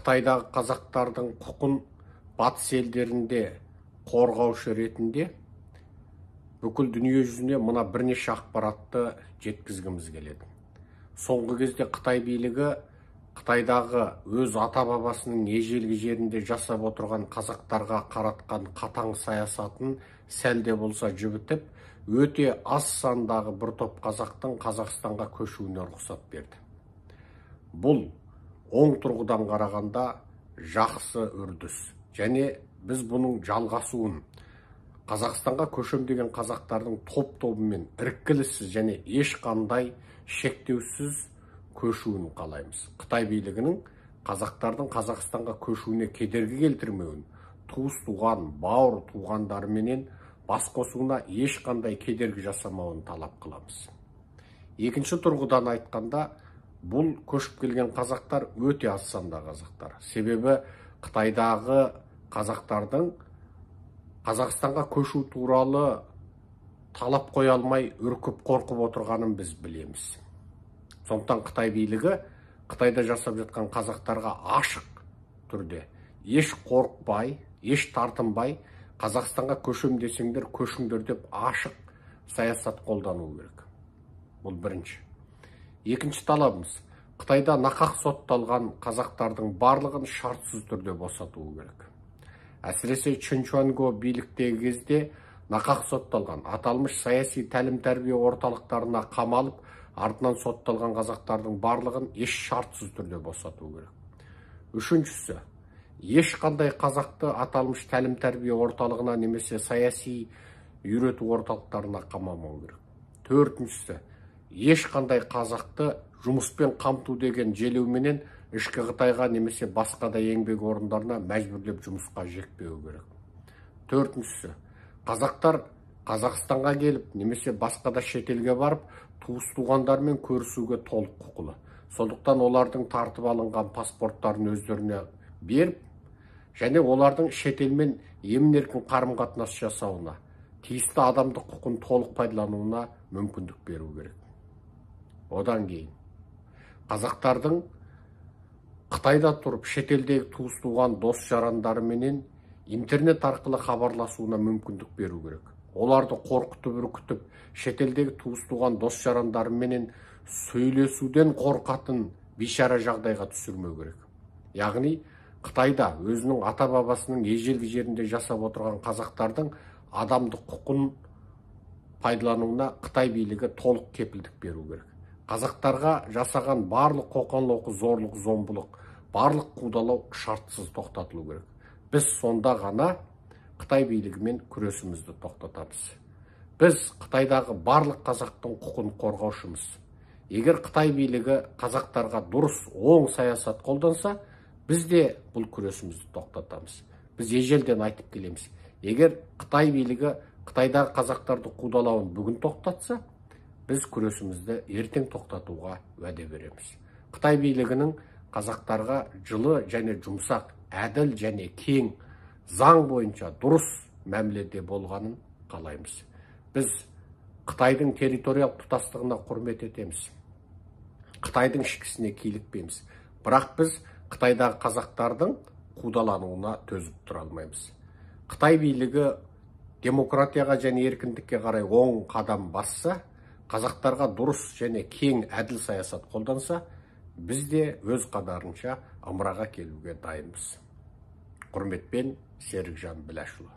Қытайдағы қазақтардың құқын батыс елдерінде қорғаушы ретінде бүкіл дүние жүзіне мына бірнеше ақпаратты жеткізгіміз келеді. Соңғы кезде Қытай билігі Қытайдағы өз ата-бабасының ежелгі жерінде жасап отырған қазақтарға қаратқан қатаң саясатын сәл де болса жібітіп, өте аз сандағы бір топ қазақтың Қазақстанға көшуіне рұқсат берді. Бұл оң тұрғыдан қарағанда жақсы үрдіс. Және біз бұның жалғасуын Қазақстанға көшем деген қазақтардың топ-тобымен іркіліссіз және ешқандай шектеусіз көшуін қалаймыз. Қытай билігінің қазақтардың Қазақстанға көшуіне кедергі келтірмеуін, туыс-туған, бауыр туғандарыменен бас қосуына ешқандай кедергі жасамауын талап қыламыз. Екінші тұрғыдан айтқанда, бұл көшіп келген қазақтар өте аз сандағы қазақтар. Себебі Қытайдағы қазақтардың Қазақстанға көшу туралы талап қоя алмай үркіп қорқып отырғанын біз білеміз. Сондықтан Қытай билігі Қытайда жасап жатқан қазақтарға ашық түрде еш қорықпай, еш тартынбай Қазақстанға көшем десеңдер көшіңдер деп ашық саясат қолдану керек. Бұл бірінші. Екінші талабымыз, Қытайда нақақ сотталған қазақтардың барлығын шартсыз түрде босату керек. Әсіресе Чен Чуанго биліктегі кезде нақақ сотталған, аталмыш саяси тәлім-тәрбие орталықтарына қамалып, артынан сотталған қазақтардың барлығын еш шартсыз түрде босату керек. Үшіншісі, ешқандай қазақты аталмыш тәлім-тәрбие орталығына немесе саяси үйрету орталықтарына қамамау керек. Төртіншісі, ешқандай қазақты жұмыспен қамту деген желеуменен ішкі Қытайға немесе басқа да еңбек орындарына мәжбүрлеп жұмысқа жекпеу керек. Төртіншісі, қазақтар Қазақстанға келіп немесе басқа да шетелге барып туыс-туғандарымен көрісуге толық құқылы. Сондықтан олардың тартып алынған паспорттарын өздеріне беріп, және олардың шетелмен емін-еркін қарым-қатынас жасауына, тиісті адамдық құқын толық пайдалануына мүмкіндік беру керек. Одан кейін қазақтардың Қытайда тұрып шетелдегі туыс-туған дос-жарандарыменен интернет арқылы хабарласуына мүмкіндік беру керек. Оларды қорқытып үркітіп, шетелдегі туыс-туған дос-жарандарыменен сөйлесуден қорқатын бейшара жағдайға түсірмеу керек. Яғни Қытайда өзінің ата-бабасының ежелгі жерінде жасап отырған қазақтардың адамдық құқын пайдалануына Қытай билігі толық кепілдік беру керек. Қазақтарға жасаған барлық қоқан-лоқы, зорлық, зомбылық, барлық қудалау шартсыз тоқтатылу керек. Біз сонда ғана Қытай билігімен күресімізді тоқтатамыз. Біз Қытайдағы барлық қазақтың құқын қорғаушымыз. Егер Қытай билігі қазақтарға дұрыс, оң саясат қолданса, біз де бұл күресімізді тоқтатамыз. Біз ежелден айтып келеміз. Егер Қытай билігі Қытайдағы қазақтарды қудалауын бүгін тоқтатса, біз күресімізді ертең тоқтатуға уәде береміз. Қытай билігінің қазақтарға жылы және жұмсақ, әділ және кең заң бойынша дұрыс мәміледе болғанын қалаймыз. Біз Қытайдың территориялық тұтастығына құрмет етеміз. Қытайдың ішкісіне килікпейміз. Бірақ біз Қытайдағы қазақтардың қудалануына төзіп тұра алмаймыз. Қытай билігі демократияға және еркіндікке қарай оң қадам басса, қазақтарға дұрыс және кең әділ саясат қолданса, біз де өз қадарынша ымыраға келуге дайынбыз. Құрметпен, Серікжан Біләшұлы.